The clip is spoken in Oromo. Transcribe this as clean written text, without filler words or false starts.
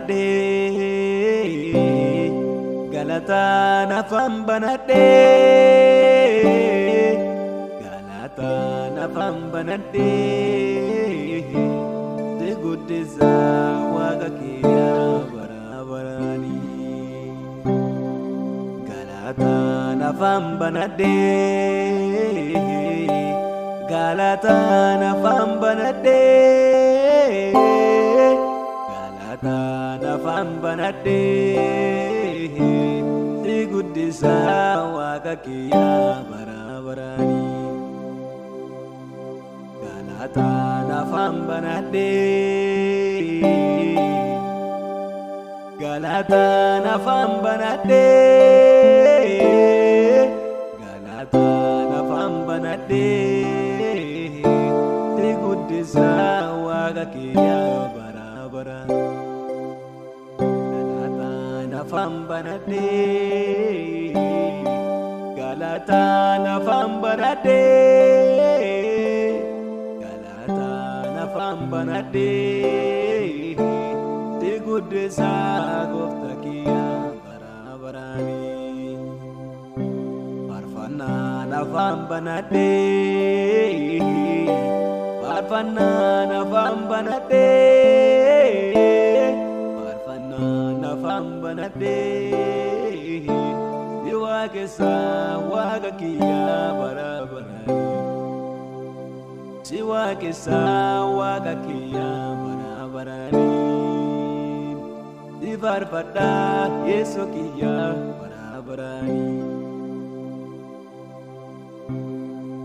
banadhee, galataan afaan banadhee, galataan afaan banadhee, si guddisaa waaqa kiyyaa bara baraanii. Galataan afaan banadhee, galataan afaan banadhee, galataan afaan banadhee, si guddisaa waaqa kiyyaa bara baraanii. Galataan afaan banadhee, galataan afaan banadhee, galataan afaan banadhee, si guddisaa waaqa kiyyaa bara bara. Galataan afaan banadhee, galataan afaan banadhee, galataan afaan banadhee, si guddisaa gooftaa kiyyaa bara baraanii. Faarfannaan afaan banadhee, faarfannaan afaan banadhee, faarfannaan afaan banadhee, si waaqessaa waaqa kiyyaa bara baraanii. Si waaqessaa waaqa kiyyaa bara baraanii. Si faarfadhaa Yesuus kiyyaa bara baraanii.